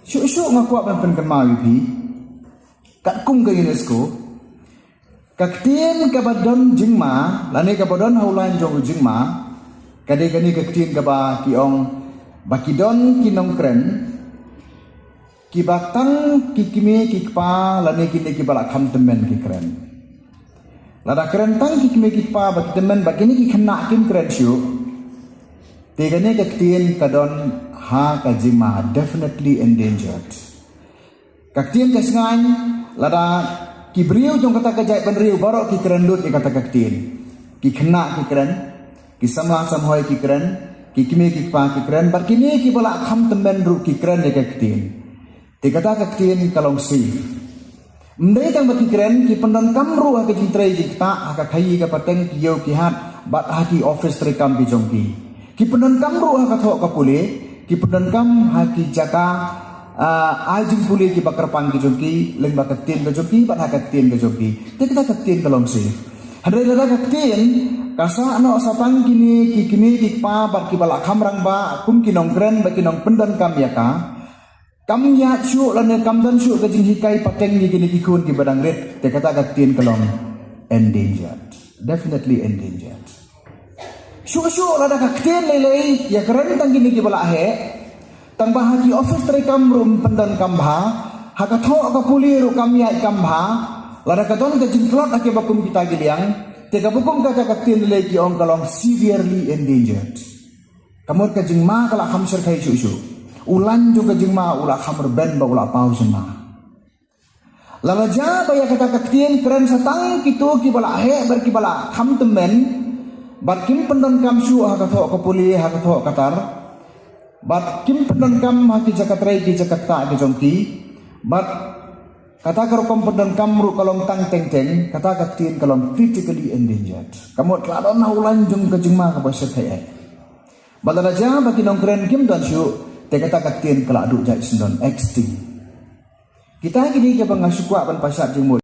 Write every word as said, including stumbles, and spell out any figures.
Shuh shuh nga kwah ban pynkynmaw ïa phi, katkum ka UNESCO, ka ktien kaba don jingma lane kaba don ha u lain jong u jingma, ka dei kane ka ktien kaba ki ong ba ki don ki nongkren kiba tang ki kmie ki kpa lane kine kiba la kham tymmen ki kren. Lada kren tang ki kmie ki kpa ba ki tymmen, ba kine ki khynnah kim kren shuh, te kane ka ktien ka don ha ka jingma, definitely endangered. Ka ktien ka shngaiñ lada ki briew jong kata ka jaitbynriew baroh ki kren lut ïa kata ka ktien. Ki khynnah ki kren, ki samla samhoi ki kren, ki kmie ki kpa ki kren, bad kine kiba la kham tymmen ruh ki kren ïa ka ktien. Te kata ka ktien ka long safe. Ym dei tang ba ki kren, ki pyndonkam ruh ha ka jingtrei jingktah, ha ka khaïi ka pateng, ki ïew ki hat, bad ha ki office treikam ki jong ki. Ki pyndonkam ruh ha ka thoh ka pule, ki pyndonkam ha ki jaka, ah, ai jingpule kiba kyrpang ki jong ki lyngba ka ktien ka jong ki bad ha ka ktien ka jong ki. Te kata ka ktien ka long safe. Hynrei lada ka ktien ka sah noh sa tang kine ki kmie ki kpa bad kiba la kham rangbah kum ki nongkren bad ki nongpyndonkam ïa ka, kam ïaid shuh lane kam don shuh ka jinghikai pateng ïa kine ki khun kiba dang rit, te kata ka ktien ka long endangered. Definitely endangered. Shuh shuh lada ka ktien lei lei ïakren tang kine kiba la heh, tang ba ha ki office treikam ruh ym pyndonkam bha, ha ka thoh ka pule ruh kam ïaid kam bha, lada ka don ka jingtlot ha kiba kum kita ki liang, te kaba kum kata ka ktien lei lei ki ong ka long severely endangered. Ka mut ka jingma ka la kham shyrkhei shuh shuh. U lain jong ka jingma u la kham rben bad u la paw shen ma. Lada jia ba ïa kata ka ktien kren sa tang kito kiba la heh bad kiba la kham tymmen, bad kim pyndonkam shuh ha ka thoh ka pule, ha ka thoh ka tar, bad kim pyndonkam ha ki jaka trei ki jaka ktah ki jong ki, bad kata ka rukom pyndonkam ruh ka long tang teng teng, kata ka ktien ka long critically endangered. Ka mut ka la don ha u lain jong ka jingma kaba shyrkhei eh. Bad lada jia ba ki nongkren kim don shuh, te kata ka ktien ka la duh jait syndon, extinct. Kita kine kiba nga shu kwah ban pashat jingmut.